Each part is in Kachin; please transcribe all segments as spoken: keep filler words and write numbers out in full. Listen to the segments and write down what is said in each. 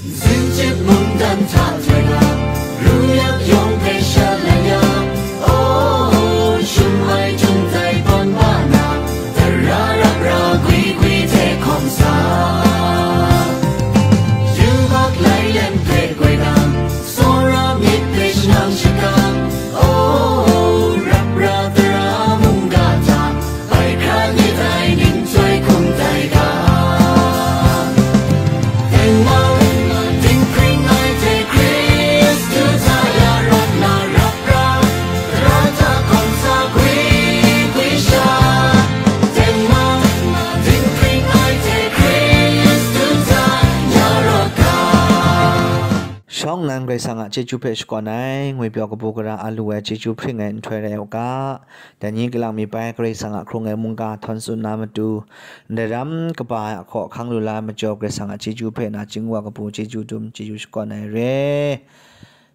Zinjip mungdan hta jai na, ru yak yawng hpe shalai ya, oh, shum ai jung dai ban ba na, tara rap ra gwi gwi hte hkawm sa. Yubak lai lem hpe goi na, tsawra myit hpe shanang shakang, oh, rap ra tara mungga hta, bai hkra ni dai ning chyoi hkum dai ga. Tengmang, dinghpring ai hte Hkristu hta ya rawt na rap ra, tara hta hkawm sa gwi gwi sha. Tengmang, dinghpring ai hte Hkristu hta ya rawt ga. Shawng nnan Karai Kasang a chyeju hpe shakawn ai, ngwipyaw kabu gara a lu ai chyeju hpring ai nhtoi rai u ga. Dai ni galang mi bai Karai Kasang a hkrung ai mungga htawn tsun na matu, ndai ram kaba ai ahkaw ahkang lu la ai majaw Karai Kasang a chyeju hpe nachying wa kabu chyeju dum chyeju shakawn ai re.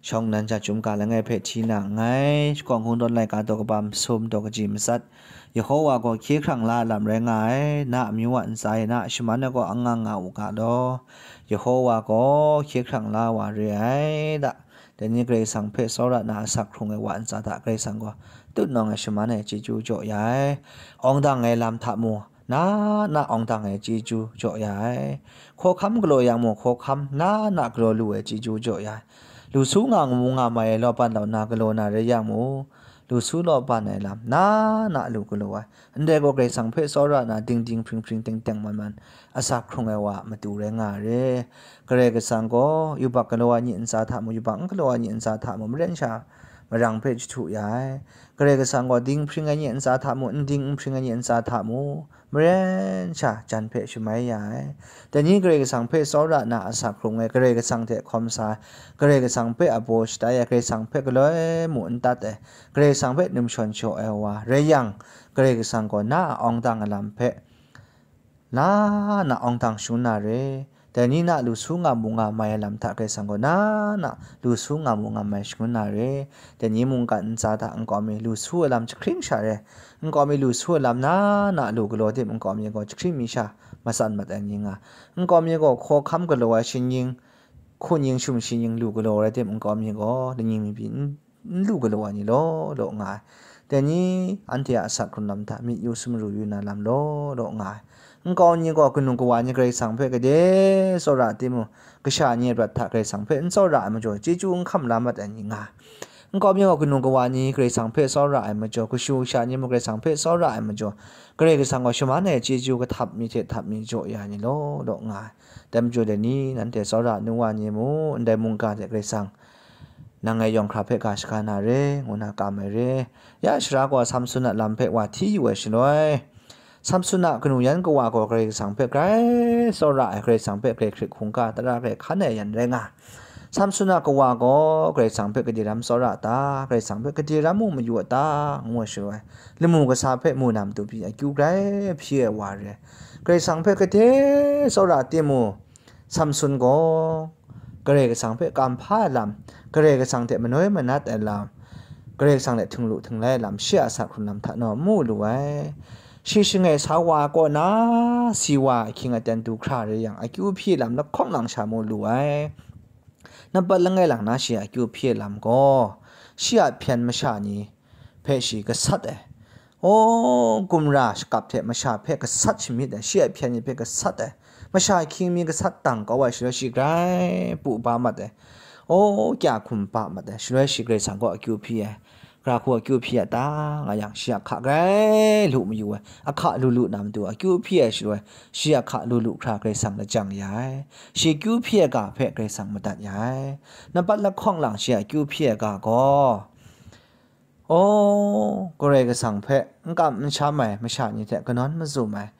Shawng nnan ja chyum ga langai hpe hti na nngai, shakawn hkungdawn laika daw kaba masum daw kaji matsat, Yehowa gaw hkye hkrang la ai lam rai nga ai, na amyu a ntsa e na a shaman ai gaw anga nga u ga law, Yehowa gaw hkye hkrang la ai wa re ai da. Dai ni Karai Kasang hpe tsawra na asak hkrung ai wa ntsa hta Karai Kasang gaw tutnawng ai shaman ai chyeju jaw ya ai, awng dang ai lam hta mu, na na awng dang ai chyeju jaw ya ai, hkawhkam galaw yang mu, hkawhkam na na galaw lu ai chyeju jaw ya ai, lu su nga mu nga mai ai law ban law na galaw na rai yang mu, lu su law ban ai lam na na lu galaw ai. Ndai gaw Karai Kasang hpe tsawra na dingding hpring hpring teng teng man man asak hkrung ai wa a matu rai nga ai re. Karai Kasang gaw yubak galaw ai ni ntsa hta mu, yubak n galaw ai ni ntsa hta mu, maren sha marang hpe jahtu ya ai. Karai Kasang gaw ding hpring ai ni ntsa hta mu, n ding n hpring ai ni ntsa hta mu, maren sha jan hpe shamai ya ai. Dai ni Karai Kasang hpe tsawra na asak hkrung ai, Karai Kasang hte hkawm sa ai, Karai Kasang hpe abaw shatai ai, Karai Kasang hpe galoi mu n tat ai, Karai Kasang hpe num shawn shaw ai wa rai yang, Karai Kasang gaw na a awng dang ai lam hpe, na na awng dang shangun na re. Dai ni na lu su nga mu nga mai ai lam hta Karai Kasang gaw na na lu su nga mu nga mai shangun na re. Dai ni mungkan ntsa hta nkau mi lu su ai lam jahkring sha re. Nkau mi lu su ai lam na na lu galaw tim nkau mi gaw jahkring mi sha matsan mat ai ni nga. Nkau mi gaw hkawhkam galaw ai shinggying, hkuning shum shinggying lu galaw rai tim nkau mi gaw, lani mi pyi n n lu galaw ai ni law law nga ai. Dai ni anhte a asak hkrung lam hta myit yu sumru yu na lam law law nga ai. Nkau ni gaw kanu kawa ni Karai Kasang hpe gade tsawra timung, kasha ni rat hta Karai Kasang hpe n tsawra ai majaw, chyeju n hkam la mat ai ni nga ai. Nkau mi gaw kanu kawa ni Karai Kasang hpe tsawra ai majaw, kashu kasha ni mung Karai Kasang hpe tsawra ai majaw, Karai Kasang gaw shaman ai chyeju kahtap mi hte htap mi jaw ya ai ni law law nga ai. Dai majaw dai ni, nanhte tsawra nu wa ni mu, ndai mungga hte Karai Kasang nang ngai yawng hkra hpe ga shaga na re, ngu na kam ai re. Ya shara gaw Samsun a lam hpe wa hti yu ai shaloi, Samsun a kanu yan kawa gaw Karai Kasang hpe grai tsawra ai, Karai Kasang hpe grai hkrit hkungga tara grai hkan ai yan rai nga ai. Samsun a kawa gaw Karai Kasang hpe gade ram tsawra ta, Karai Kasang hpe gade ram mung mayu a ta, ngu ai shaloi, lamu kasa hpe mu na matu pyi akyu grai hpyi ai wa re. Karai Kasang hpe gade tsawra timung, Samsun gaw Karai Kasang hpe kam hpa ai lam, Karai Kasang hte manoi manat ai lam, Karai Kasang hte htinglu htinglai ai lam, shi a asak hkrung lam hta naw mu lu ai. Shi shangai sa wa ai kaw na, si wa ai ahkying aten du hkra rai yang, akyu hpyi ai lam lahkawng lang sha mu lu ai. Nampat langai lang na shi a akyu hpyi ai lam gaw, shi a hpyen masha ni hpe shi gasat ai. O, gumra shakap hte masha hpe gasat shamyit ai, shi a hpyen ni hpe gasat ai. Masha ahkying mi gasat dang kau ai shaloi, shi grai pu ba mat ai. O, kya hkum ba mat ai, shaloi shi Karai Kasang gaw akyu hpyi ai. Gara hku akyu hpyi a ta, nga yang, shi a hka grai lu mayu ai. Ahka lu lu na matu akyu hpyi ai shaloi, shi a hka lu lu hkra Karai Kasang lajang ya ai. Shi akyu hpyi ai ga hpe Karai Kasang madat ya ai. Nampat lahkawng lang shi a akyu hpyi ai ga gaw, O, Karai Kasang hpe n kam n sham ai masha ni hte kanawn mazum ai,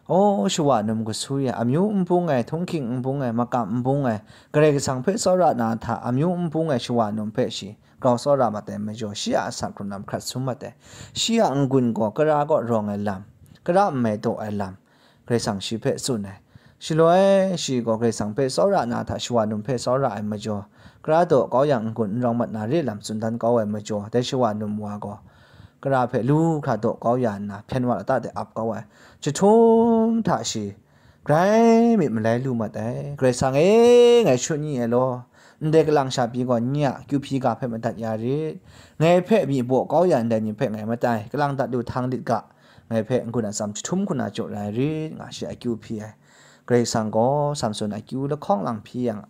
o, shawa num kasu ya, amyu n bung ai, htunghking n bung ai, makam n bung ai, Karai Kasang hpe tsawra na hta amyu n bung ai shawa num hpe shi grau tsawra mat ai majaw, shi a asak hkrung lam hkrat sum mat ai. Shi a n-gun gaw kara kaw rawng ai lam, kara nmai daw ai lam, Karai Kasang shi hpe tsun ai. Shaloi shi gaw Karai Kasang hpe tsawra na hta shawa num hpe tsawra ai majaw, kara daw kau yang n-gun n rawng mat na re lam tsun dan kau ai majaw, dai shawa num wa gaw kara hpe lu hkra daw kau ya nna, hpyen wa lata de ap kau ai. Jahtum hta shi Grai myit malai lu mat ai. Karai Kasang e, ngai shut ni ai law, ndai kalang sha pyi gaw nye a kyu hpyi ga hpe madat ya rit. Ngai hpe myi baw kau ya ndai ni hpe ngai matai, kalang dat lu htang lit ga, ngai hpe n-gun atsam jahtum hkuna jaw rai rit, nga shi akyu hpyi ai. Karai Kasang gaw Samson akyu lahkawng lang hpyi yang,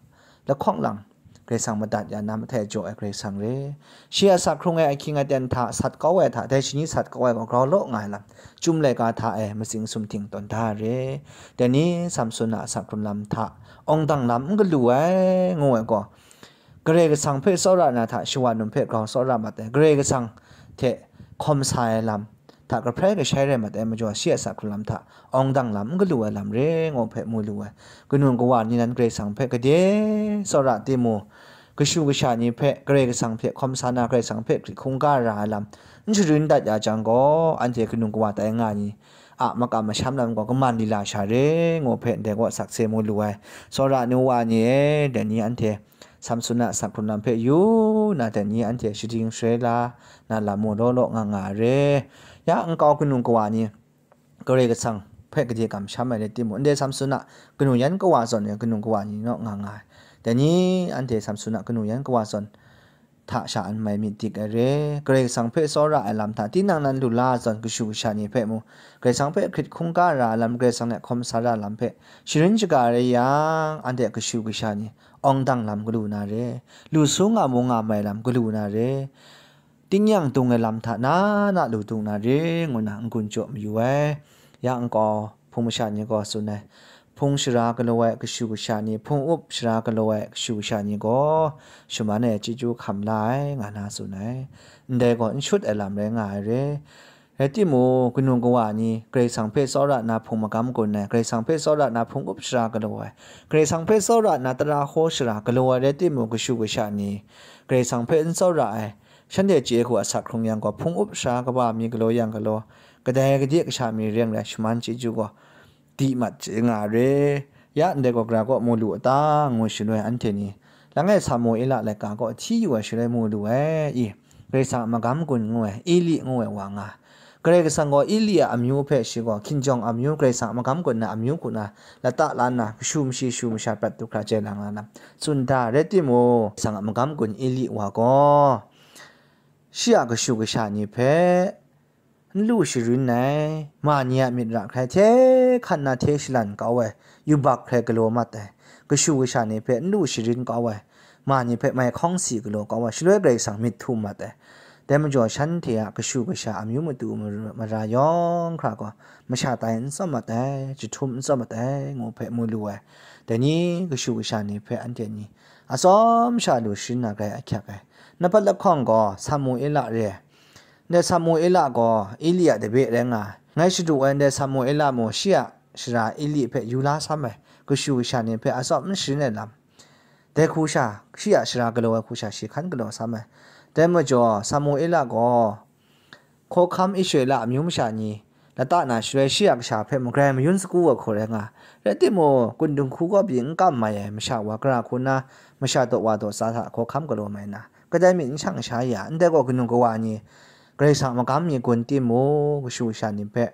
lahkawng lang Karai Kasang madat ya na mahtai jaw ai Karai Kasang re. Shi a sak hkrung ai ahkying aten hta sat kau ai hta, dai shani sat kau ai gaw grau law nga ai lam, chyum laika hta e matsing sumhting tawn da re. Dai ni Samson a sak hkrung lam hta awng dang lam n galu ai, ngu ai gaw, Karai Kasang hpe tsawra na hta shawa num hpe grau tsawra mat ai, Karai Kasang hte hkawm sa ai lam hta kahprai kashai rai mat ai majaw, shi a sak hkrung lam hta awng dang lam n galu ai lam re, ngu hpe mu lu ai. Kanu kawa ni nan Karai Kasang hpe gade tsawra timung, kashu kasha ni hpe Karai Kasang hpe hkawm sa na, Karai Kasang hpe hkrit hkungga ra ai lam n sharin dat ya jang gaw, anhte kanu kawa tai nga ni a makam masham lam gaw kaman lila sha re, ngu hpe ndai gaw sakse mu lu ai. Tsawra nu wa ni e, dai ni anhte Samson a sak hkrung lam hpe yu na, dai ni anhte shading sharai la na lam mung law law nga nga re. Ya nkau kanu kawa ni Karai Kasang hpe gade kamsham ai rai timung, ndai Samson a kanu yan kawa zawn e kanu kawa ni naw nga nga ai. Dai ni anhte Samson a kanu yan kawa zawn hta sha an mai myit dik ai re. Karai Kasang hpe tsawra ai lam hta tinang nan lu la ai zawn, kashu kasha ni hpe mung, Karai Kasang hpe hkrit hkungga ra ai lam, Karai Kasang e hkawm sa ra ai lam hpe sharin shaga rai yang, anhte kashu kasha ni awng dang lam galu na re, lu su nga mu nga mai lam galu na re, tingnyang dung ai lam hta na na lu dung na re, ngu na n-gun jaw mayu ai. Ya nkau hpung masha ni gaw tsun ai, hpung shara galaw ai kashu kasha ni, hpung up shara galaw ai kashu kasha ni gaw shaman ai chyeju hkam la ai, nga na tsun ai. Ndai gaw n shut ai lam rai nga ai re. Rai timung, kanu kawa ni Karai Kasang hpe tsawra na hpung magam gun ai, Karai Kasang hpe tsawra na hpung up shara galaw ai, Karai Kasang hpe tsawra na tara hkaw shara galaw ai rai timung, kashu kasha ni Karai Kasang hpe n tsawra ai, shanhte chye hku a sak hkrung yang gaw, hpung up shara kaba mi galaw yang galaw, kadai gade kasha mi reng rai shaman chyeju gaw di mat chye nga re. Ya ndai gaw gara kaw mu lu a ta, ngu shaloi anhte ni, langai Samuela laika kaw hti yu ai shaloi mu lu ai, i, Karai Kasang a magam gun ngu ai, Eli ngu ai wa nga. Karai Kasang gaw Eli a amyu hpe shi gaw hkinjawng amyu, Karai Kasang a magam gun na amyu hku na lata la nna, kashu mashi shu masha prat du hkra jai lang la lam tsun da, rai timung, Karai Kasang a magam gun Eli wa gaw shi a kashu kasha ni hpe n lu sharin ai, ma ni a myit ra hkrai hte hkan na hte shalan kau ai, yubak hkrai galaw mat ai, kashu kasha ni hpe n lu sharin kau ai, ma ni hpe mai hkawng si galaw kau ai, shaloi Karai Kasang myit htum mat ai. Dai majaw, shanhte a kashu kasha amyu matu mara yawng hkra gaw masha tai n tsawm mat ai, jahtum n tsawm mat ai, ngu hpe mu lu ai. Dai ni kashu kasha ni hpe anhte ni atsawm sha lu sharin na grai ahkyak ai. Nat pat lahkawng gaw Samuela re ai. Ndai Samuela gaw Eli a dabe rai nga ai. Ngai shadu ai ndai Samuela mung shi a shara Eli hpe yu la sam ai, kashu kasha ni hpe atsawm n sharin ai lam. Dai hku sha, shi a shara galaw ai hku sha, shi hkan galaw sam ai. Dai majaw, Samuela gaw hkawhkam Israela amyu masha ni lata na shaloi, shi a kasha hpe mung grai mayun sagu ai hku rai nga ai. Rai timung, kundung hku kaw pyi n kam mai ai masha wa gara hku na, masha daw wa daw tsa hta hkawhkam galaw mai na, kadai myit n shang sha ya, ndai gaw kanu kawa ni Karai Kasang a magam mi gun timung, kashu kasha ni hpe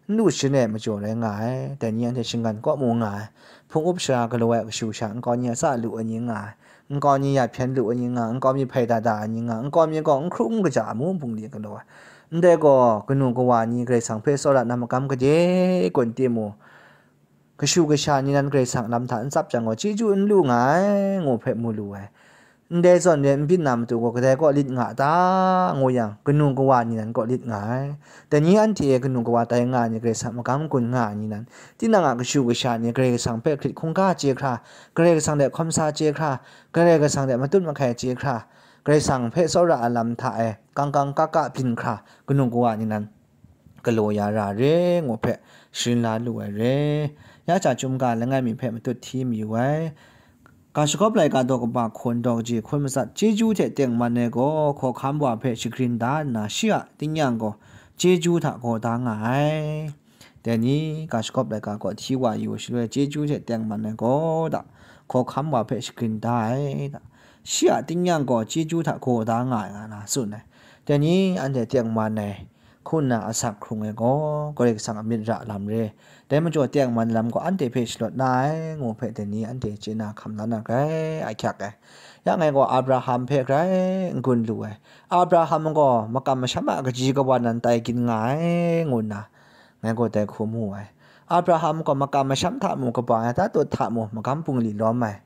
n lu sharin ai majaw rai nga ai. Dai ni anhte shinggan kaw mu nga ai. Hpung up shara galaw ai kashu kasha nkau ni a tsa lu ai ni nga ai. Nkau ni ya hpyen lu ai ni nga ai. Nkau mi hpai da da ai ni nga ai. Nkau mi gaw n hkru n kaja amu bungli galaw ai. Ndai gaw, kanu kawa ni Karai Kasang hpe tsawra na magam gade gun timung, kashu kasha ni nan Karai Kasang lam hta n tsap jang gaw, chyeju n lu nga ai, ngu hpe mu lu ai. Ndai zawn re n byin na matu gaw, kadai kaw lit nga a ta, ngu yang, kanu kawa ni nan kaw lit nga ai. Dai ni anhte e kanu kawa tai nga ai ni, Karai Kasang magam gun nga ai ni nan, tinang a kashu kasha ni Karai Kasang hpe hkrit hkungga chye hkra, Karai Kasang de hkawm sa chye hkra, Karai Kasang de matut mahkai chye hkra, Karai Kasang hpe tsawra ai lam hta e kangkang kaka byin hkra, kanu kawa ni nan galaw ya ra re, ngu hpe sharin la lu ai re. Ya chyum ga langai mi hpe matut hti mayu ai. Ga shagawp laika daw kaba hkun daw kaji hkun matsat, chyeju hte tengman ai gaw hkawhkam wa hpe shagrin da nna, shi a tingnyang gaw chyeju hta gaw da nga ai. Dai ni, ga shagawp laika gaw hti wa yu shaloi, chyeju hte tengman ai gaw da, hkawhkam wa hpe shagrin da ai da, shi a tingnyang gaw chyeju hta gaw da nga ai, nga na tsun ai. Dai ni, anhte tengman ai hku nna asak hkrung ai gaw Karai Kasang a myit ra lam re. Dai majaw tengman lam gaw anhte hpe shalawt na ai, ngu hpe dai ni anhte chye na hkam la na grai ahkyak ai. Ya ngai gaw Abraham hpe grai n-gun lu ai. Abraham gaw makam masham a kaji kawa nan tai gin nga ai, ngu nna ngai gaw dai hku mu ai. Abraham gaw makam masham hta mu kaba ai, tatut hta mu magam bungli lawm ai.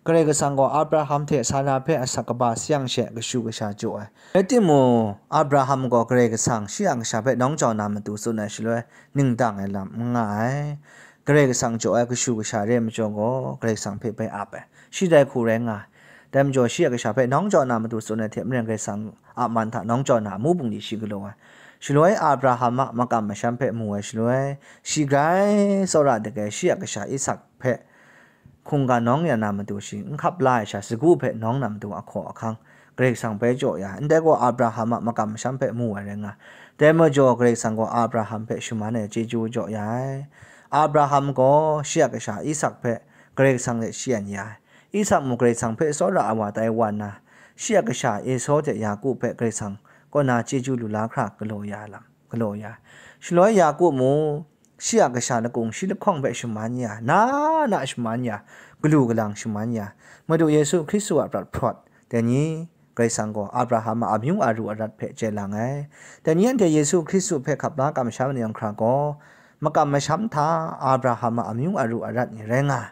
Karai Kasang gaw Abraham hte Sara hpe asak kaba sayang she kashu kasha jaw ai. Rai timung, Abraham gaw Karai Kasang shi a kasha hpe nawng jau na matu tsun ai shaloi, ning dang ai lam n nga ai. Karai Kasang jaw ai kashu kasha re ai majaw gaw, Karai Kasang hpe bai ap ai. Shi dai hku rai nga ai. Dai majaw, shi a kasha hpe nawng jau na matu tsun ai hte maren, Karai Kasang a man hta nawng jau na amu bungli shi galaw ai. Shaloi Abraham a makam masham hpe mu ai shaloi, shi grai tsawra dai, shi a kasha Isak hpe hkungga nawng ya na matu shi n hkap la ai sha, sagu hpe nawng na matu ahkaw ahkang Karai Kasang bai jaw ya ai. Ndai gaw Abraham a makam masham hpe mu ai rai nga ai. Dai majaw, Karai Kasang gaw Abraham hpe shaman ai chyeju jaw ya ai. Abraham gaw shi a kasha Isak hpe Karai Kasang hte shayan ya ai. Isak mung Karai Kasang hpe tsawra ai wa tai wa nna, shi a kasha Esau hte Yaku hpe Karai Kasang kaw na chyeju lu la hkra galaw ya ai lam, galaw ya ai. Shaloi Yaku mung shi a kasha lakung shi lahkawng hpe shaman ya, na na shaman ya, galu galang shaman ya, Madu Yesu Hkristu a prat hprawt, dai ni Karai Kasang gaw Abraham a amyu aru arat hpe chye lang ai. Dai ni anhte Yesu Hkristu hpe hkap la kamsham ai ni yawng hkra gaw, makam masham hta Abraham a amyu aru arat ni rai nga ai.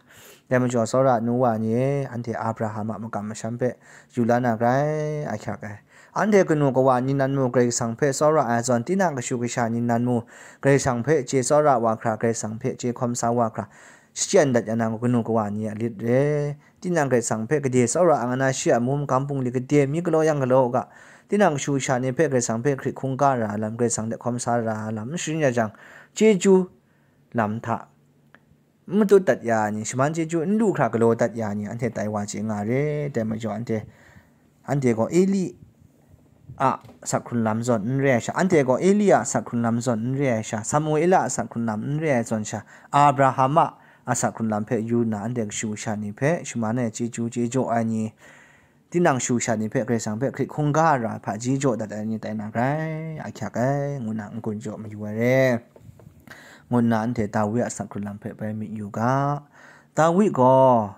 Dai majaw, tsawra nu wa ni e, anhte Abraham a makam masham hpe yu la na grai ahkyak ai. Anhte kanu kawa ni nan mu Karai Kasang hpe tsawra ai zawn, tinang kashu kasha ni nan mu Karai Kasang hpe chye tsawra wa hkra, Karai Kasang hpe chye hkawm sa wa hkra, shachyen dat ya na kanu kawa ni a lit re. Tinang Karai Kasang hpe gade tsawra ai nga na, shi a amu magam bungli gade mi galaw yang galaw u ga, tinang kashu kasha ni hpe Karai Kasang hpe hkrit hkungga ra ai lam, Karai Kasang hte hkawm sa ra ai lam n sharin ya jang, chyeju lam hta n matut dat ya ai ni, shaman chyeju n lu hkra galaw dat ya ai ni, anhte tai wa chye nga re. Dai majaw, anhte, anhte gaw Eli a asak hkrun lam zawn n re ai sha, anhte gaw Eli a asak hkrun lam zawn n re ai sha, Samuela a asak hkrun lam n re ai zawn sha, Abraham a asak hkrun lam hpe yu nna, anhte kashu kasha ni hpe shaman ai chyeju chye jaw ai ni, tinang shu sha ni hpe Karai Kasang hpe hkrit hkungga ra ai hpaji jaw dat ai ni tai na grai ahkyak ai, ngu na n-gun jaw mayu ai re, ngu nna anhte Dawi a asak hkrun lam hpe bai myit yu ga. Dawi gaw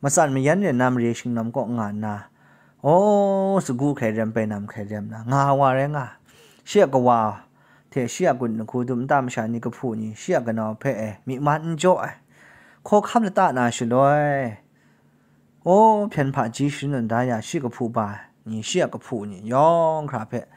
matsan mayan re nna mare shingnawm kaw nga nna, aw, sagu hkrai rem, bainam hkrai rem nna nga wa rai nga ai. Shi a kawa hte shi a gun lahku dum nta masha ni kahpu ni shi a kanau hpe e myi man n jaw ai. Hkawhkam lata na shaloi, aw, hpyen hpaji sharin da ya shi kahpu ba ni, shi a kahpu ni yawng hkra hpe,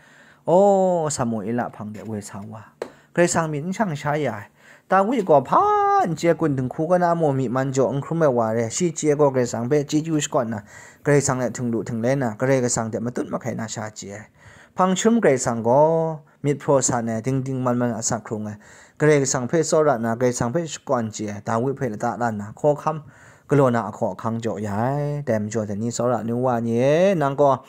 aw, Samuela hpang de woi sa wa, Karai Kasang myit n shang sha ya ai. Dawi gaw hpa n chye, gun dinghku kaw na mu myi man jaw n hkrum ai wa re, shi chye gaw Karai Kasang hpe chyeju shakawn na, Karai Kasang hte htinglu htinglai na, Karai Kasang hte matut mahkai na sha chye ai. Hpang chyum Karai Kasang gaw myit hpraw san ai, dingding man man a asak hkrung ai, Karai Kasang hpe tsawra nna, Karai Kasang hpe shakawn chye ai, Dawi hpe lata la nna, hkawhkam galaw na ahkaw ahkang jaw ya ai. Dai majaw, dai ni tsawra nu wa ni e, nang gaw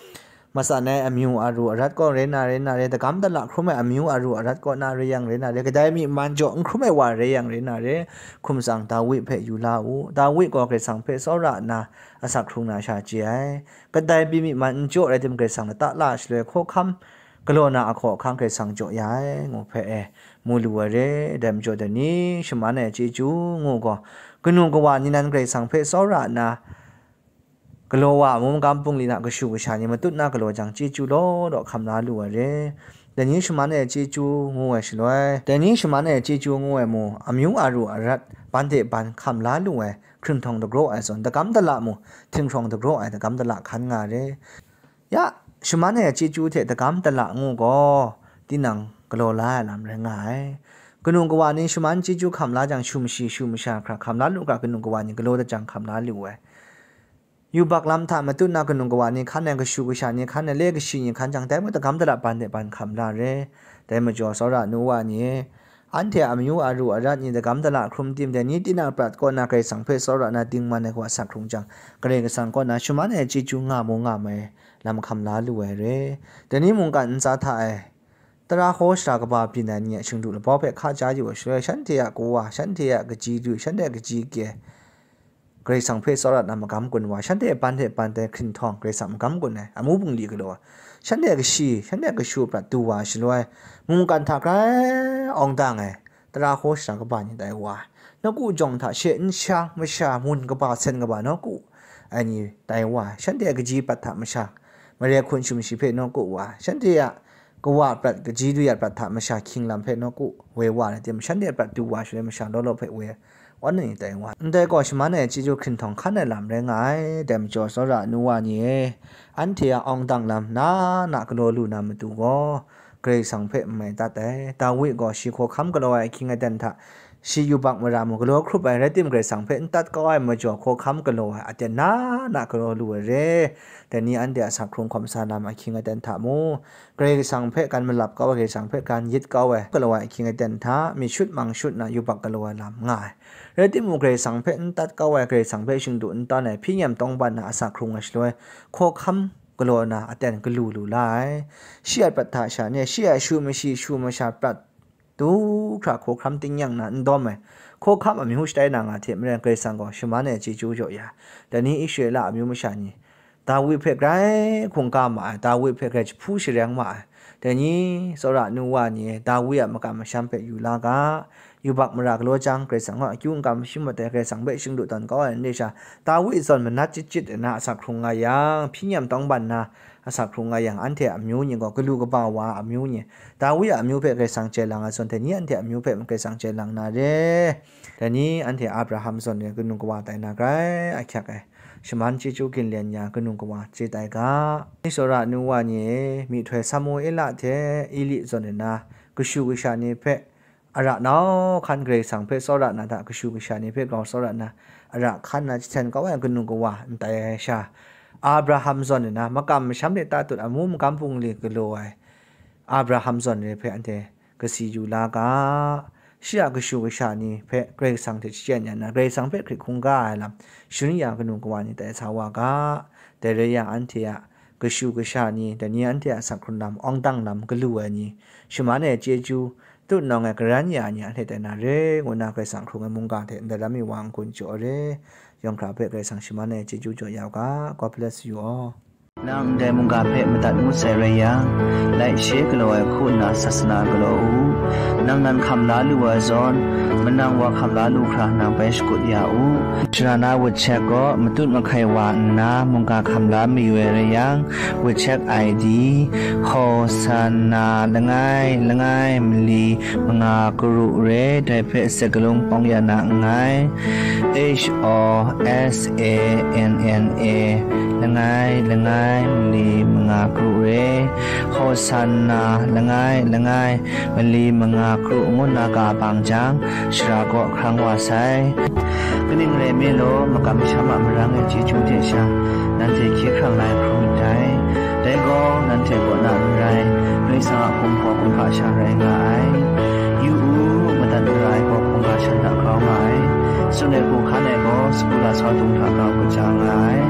matsan ai amyu aru arat kaw rai na, rai na re, dagam dala hkrum ai amyu aru arat kaw na rai yang rai na re, kadai myi man jaw n hkrum ai wa rai yang rai na re, hkum tsang Dawi hpe yu la u. Dawi gaw Karai Kasang hpe tsawra nna asak hkrung na sha chye ai. Kadai pyi myi man n jaw rai tim, Karai Kasang lata la shaloi hkawhkam galaw na ahkaw ahkang Karai Kasang jaw ya ai, ngu hpe e mu lu ai re. Dai majaw, dai ni shaman ai chyeju ngu gaw, kanu kawa ni nan Karai Kasang hpe tsawra nna, galaw wa ai, amu magam bungli na kashu kasha ni matut na galaw jang, chyeju law law hkam la lu ai re. Dai ni shaman ai chyeju ngu ai shaloi, dai ni shaman ai chyeju ngu ai mu, amyu aru arat ban de ban hkam la lu ai, hkringhtawng dagraw ai zawn, dagam dala mu, htinghkrawng dagraw ai, dagam dala hkan nga ai re. Ya, shaman ai chyeju hte dagam dala ngu gaw, tinang galaw la ai lam rai nga ai. Kanu kawa ni shaman chyeju hkam la jang, shu mashi shu masha hkra hkam la lu ga, kanu kawa ni galaw dat jang hkam la lu ai. Yubak lam hta matut na kanu kawa ni hkan ai, kashu kasha ni hkan ai, le kashi ni hkan jang, dai mung dagam dala ban de ban hkam la re. Dai majaw, tsawra nu wa ni, anhte a amyu aru arat ni dagam dala hkrum tim, dai ni tinang prat kaw na Karai Kasang hpe tsawra na dingman ai gaw asak hkrung jang, Karai Kasang kaw na shaman ai chyeju nga mu nga mai lam hkam la lu ai re. Dai ni mungkan ntsa hta e tara hkaw shara kaba byin ai ni a shingdu labau hpe hka ja yu ai shaloi, shanhte a kawa, shanhte a kaji du, shanhte a kaji kye, Karai Kasang hpe tsawra nna magam gun wa, shanhte ban hte ban tai hkrinhtawng Karai Kasang magam gun ai amu bungli galaw ai, shanhte kashi, shanhte kashu prat du wa ai shaloi, mungkan hta grai awng dang ai tara hkaw shara kaba ni tai wa ai, nawku jawng hta she n shang masha mun kaba sen kaba nawku ai ni tai wa ai, shanhte kaji prat hta masha mare hkun shum shi hpe nawku wa ai, shanhte a kawa prat, kaji duyat prat hta masha hkying lam hpe nawku woi wa ai, rai timung, shanhte prat du wa shaloi masha law law hpe woi awn ai ni tai wa ai. Ndai gaw shaman ai chyeju hkrinhtawng hkan ai lam rai nga ai. Dai majaw, tsawra nu wa ni e, anhte a awng dang lam na na galaw lu na matu gaw, Karai Kasang hpe n mai dat ai. Dawi gaw shi hkawhkam galaw ai ahkying aten hta, shi yubak mara mung galaw hkrup ai, rai timung, Karai Kasang hpe n tat kau ai majaw, hkawhkam galaw ai aten na na galaw lu ai re. Dai ni anhte a sak hkrung hkawm sa lam ahkying aten hta mu, Karai Kasang hpe kan malap kau ai, Karai Kasang hpe kan yit kau ai, galaw ai ahkying aten hta, myit shut mang shut na yubak galaw ai lam nga ai. Rai timung, Karai Kasang hpe n tat kau ai, Karai Kasang hpe shingdu n tan ai, hpyi nyam tawngban na asak hkrung ai shaloi, hkawhkam galaw na aten galu lu la ai. Shi a prat hta sha ni, shi a shu mashi, shu masha prat du hkra hkawhkam tingnyang na n dawm ai, hkawhkam amyu shatai na nga hte maren, Karai Kasang gaw shaman ai chyeju jaw ya, dai ni Israela amyu masha ni, Dawi hpe grai hkungga ma ai, Dawi hpe grai jahpu shareng ma ai. Dai ni, tsawra nu wa ni e, Dawi a makam masham hpe yu la ga, yubak mara galaw jang, Karai Kasang a akyu n kam shim mat ai, Karai Kasang hpe shingdu tawn kau ai, ndai sha, Dawi zawn manat chyit chyit ai na asak hkrung nga yang, hpyi nyam tawngban na asak hkrung nga yang, anhte a amyu ni gaw galu kaba wa a amyu ni, Dawi a amyu hpe Karai Kasang chye lang ai zawn, dai ni anhte a amyu hpe mung Karai Kasang chye lang na re. Dai ni anhte Abraham zawn e kanu kawa tai na grai ahkyak ai, shaman chyeju ginlen ya kanu kawa chye tai ga. Ni tsawra nu wa ni e, myihtoi Samuela hte Eli zawn e na kashu kasha ni hpe, ara nau hkan Karai Kasang hpe tsawra na hta kashu kasha ni hpe grau tsawra na, ara hkan na jahten kau ai kanu kawa n tai ai sha, Abraham zawn e na makam masham hte tatut amu magam bungli galaw ai Abraham zawn re hpe anhte kasi yu la ga. Shi a kashu kasha ni hpe Karai Kasang hte shachyen ya na, Karai Kasang hpe hkrit hkungga ai lam sharin ya kanu kawa ni tai sa wa ga. Dai rai yang, anhte a kashu kasha ni, dai ni anhte a sak hkrung lam, awng dang lam galu ai ni, shaman ai chyeju, tutnawng ai karan ya ni anhte tai na re, ngu na Karai Kasang hkrung ai mungga hte ndai lam mi wa n-gun jaw re. Yawng hkra hpe Karai Kasang shaman ai chyeju jaw ya u ga. God bless you all. Nang ndai mungga hpe madat ngut sai rai yang, laishe galaw ai hku nna sasana galaw u. Nang nan hkam la lu ai zawn, manang wa hkam la lu hkra nang bai shakut ya u. Sara na WeChat gaw matut mahkai wa nna mungga hkam la mayu ai rai yang, WeChat I D, Hosanna langai langai mali manga karu re, dai hpe sek galung pawng ya na nngai. H O S A N N A, langai langai mali manga karu re, Hosanna langai langai mali manga karu ngu na ga bang jang, sara kaw hkrang wa sai. Kaning rai nme law, makam masham a marang ai chyeju hte sha, nanhte hkye hkrang la ai hkrum ndai. Dai gaw nanhte kaw na n rai, Karai Kasang a hkum gaw kumhpa sha rai nga ai. Yu u, madat mara ai gaw hkungga shan hta grau nga ai. Tsun ai hku hkan ai gaw sagu lasau dung hta grau kaja nga ai.